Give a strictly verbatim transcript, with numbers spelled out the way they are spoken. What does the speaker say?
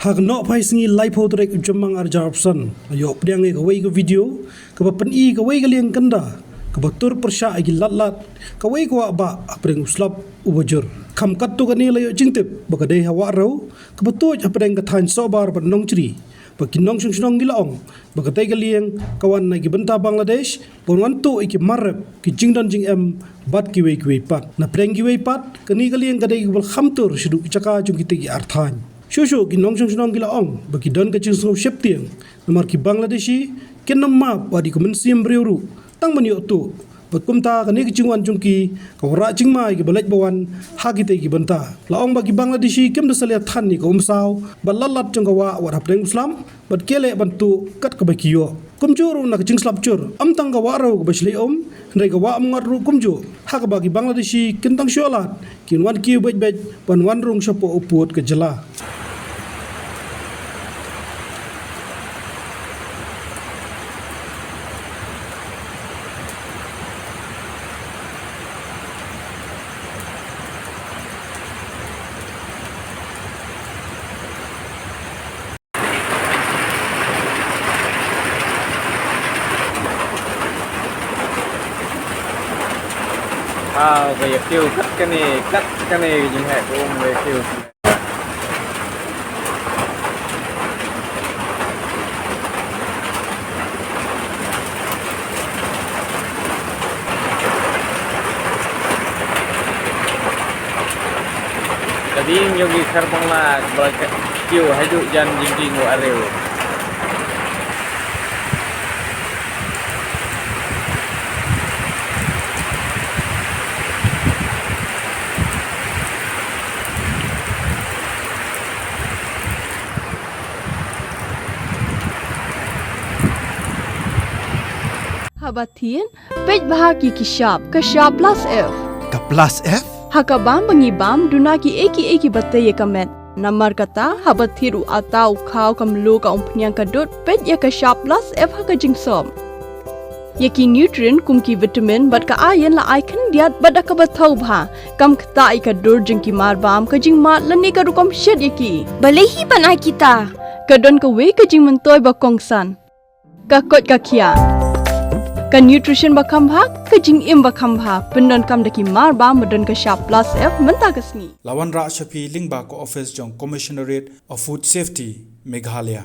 Ha ka Nohphaisngi laiphew tarik u Jymmang arhajar arphew san, la ïoh pdiang ïa kawei ka video kaba pyni kawei ka lieng kynda kaba tur pyrshah ïa ki lat lat kawei ka wah bah hapdeng u slap uba jur. Kham katto katne la ïoh jingtip ba ka dei ha Wahrew kaba tuid hapdeng ka thaiñ Sohbar bad Nongchri, ba ki nongshong shnong ki la ong ba katei ka lieng ka wan na ki bynta Bangladesh ban wan tuh ïa ki mar rep, ki jingdon jingem bad kiwei kiwei pat. Napdeng kiwei pat, kane ka lieng ka dei kaba la kham tur shaduh ki jaka jong kitei ki ar thaiñ. Shuh shuh ki nongshong shnong ki la ong ba ki don ka jingsngew sheptieng namar ki Bangladeshi kin ym map wat ïa ka mynsiem briew ruh tang ban ïoh tuh. Bad kumta kane ka jingwan jong ki ka wanrah jingma ïa kiba leit ba wan ha kitei ki bynta. La ong ba ki Bangladeshi kim da salia than ïa ka umsaw bad lat lat jong ka wah wat hapdeng u slap, bad ki leh ban tuh kat kaba ki ïoh. Kumjuh ruh na ka jingslap jur, ym tang ka Wahrew kaba shlei um, hynrei ka Wah Umngot ruh kumjuh, ha kaba ki Bangladeshi kin tang shuwa lad kin wan kiew beit beit ban wan rung shapoh u pud ka jylla. Wow, ba ïa kiew kat kane, kat kane ka jingheh ka um ba ïa kiew. Ka ding jong ki Khar Bangla ba la kiew haduh jan jingkieng Wahrew. Haba thied, peit bha ki ki shap, ka shap plus F. Ka plus F? Ha ka bam ba ngi bam, duna kiei kiei kiba tei ïa ka met. Namar kata, haba thied u atta, u khaw, ka mluh, ka umphniang, ka dud, peit ïa ka shap plus F ha ka jingsop. Ïa ki nutrient kum ki vitamin bad ka iron la ai khyndiat bad da kaba thaw bha. Kam ktah ïa ka dur jong ki mar bam, ka jingmad lane ka rukom shet ïa ki. Balei hi ban ai kita? Ka don kawei ka jingmyntoi ba kongsan. Ka koit ka khiah. Ka nutrition ba kham bha, ka jingim ba kham bha. Pyndonkam da ki mar bam ba don ka shap plus F mynta ka sngi. La wanrah sha phi lyngba ka office jong Commissionerate of Food Safety, Meghalaya.